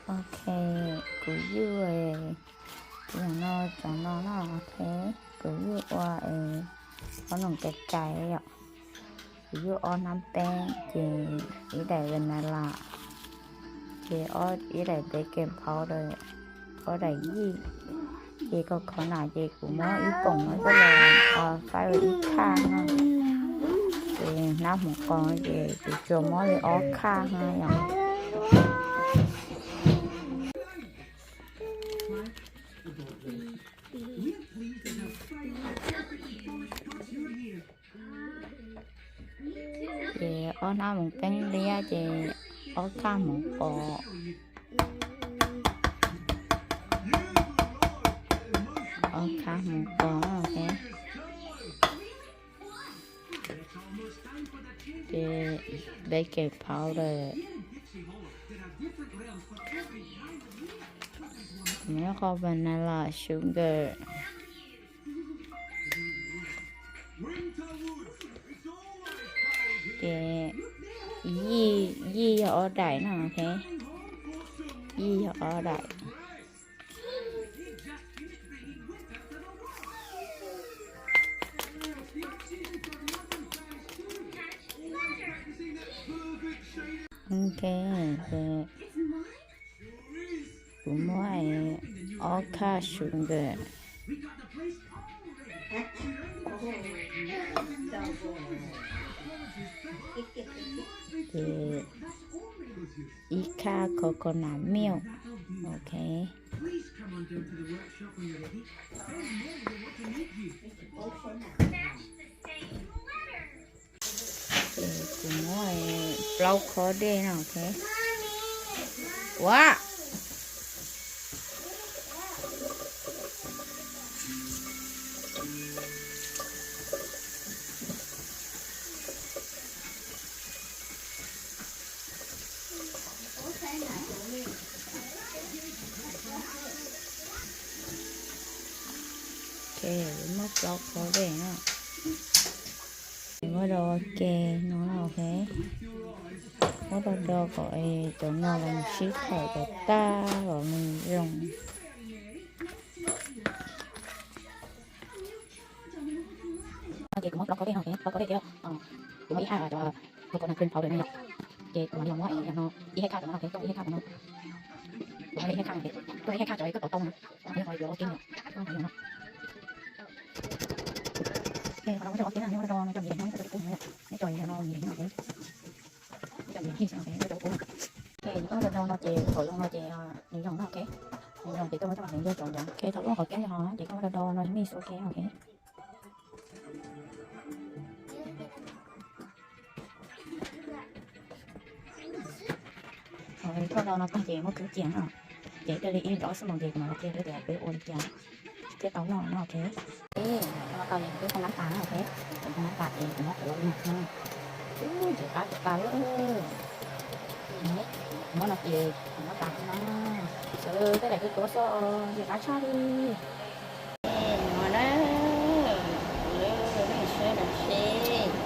Ok, kuv yuj, kuv no, cov no no, ok, kuv yuj ua ob noo kais kais yom. Kuv yuj ob hnab peeb ces ib daim vanilla, ces ib daim baking powder, ob daim yij, ces coconut ces kuv muab ib poom no coj los fab ib khaj no, ces hnab hmoov qos ces kuv tsuas muab li ob khaj no yom. Ces ob hnab hmoov peeb liab ces ob khaj hmoov qos, ob khaj hmoov qos, ok. Ces baking powder, nyob qhov vanilla sugar. Ces yij, yij yog ob daim no, ok, yij yog ob daim. Ok, ces kuv muab ob khaj sugar, ces ib khaj coconut milk, ok. Ces kuv muab plaub khob dej no, ok. Ua Ok, muab plaub khob dej no. Muab do ke no, ok. Muab do do kom cov no los sib thaum kom tag los mus zoo. Ces kuv muab plaub khob dej no, ok, plaub khob dej thiab kuv muab ib haj cov coconut cream powder no yom. Ces kuv mam li los muab no ib haj khaj cov no, ok, tuaj ib haj khaj cov no. Kuv muab ib haj khaj, tuaj ib haj khaj cov koj tau tau no. Yuav ua ke no. Qhov no muab coj ua ke no, neb muab do do no coj mus no, neb tso ib pub no, neb tso ib no mus no, neb tso ib hij no, neb tso ib pub no. Ok, koj do do no ces thaum zoo no ces nws zoo no, ok. Nws zoo ces koj muab coj mus hliv nce tso ntawd. Ok, thaum zoo qhov keeb li hov ces koj muab do do no mix ua ke, ok. Koj do no tag ces muab kwv cia no, ces thiaj li ib ob xuab moos ces kuv mam li qhia peb ua li cas thiaj tau noj no, ok. Ua no tau ces kuv twb poob nab tas no, ok. Kuv poob nab tas ces kuv muab kuv ua li no no. Ub, ntxim qab tas lawm. Muab no ces kuv muab tas no. Sawv daws tej daim tuav xwb, ntxim qab tshaj li. No na, kuv lub, nej saib no seb.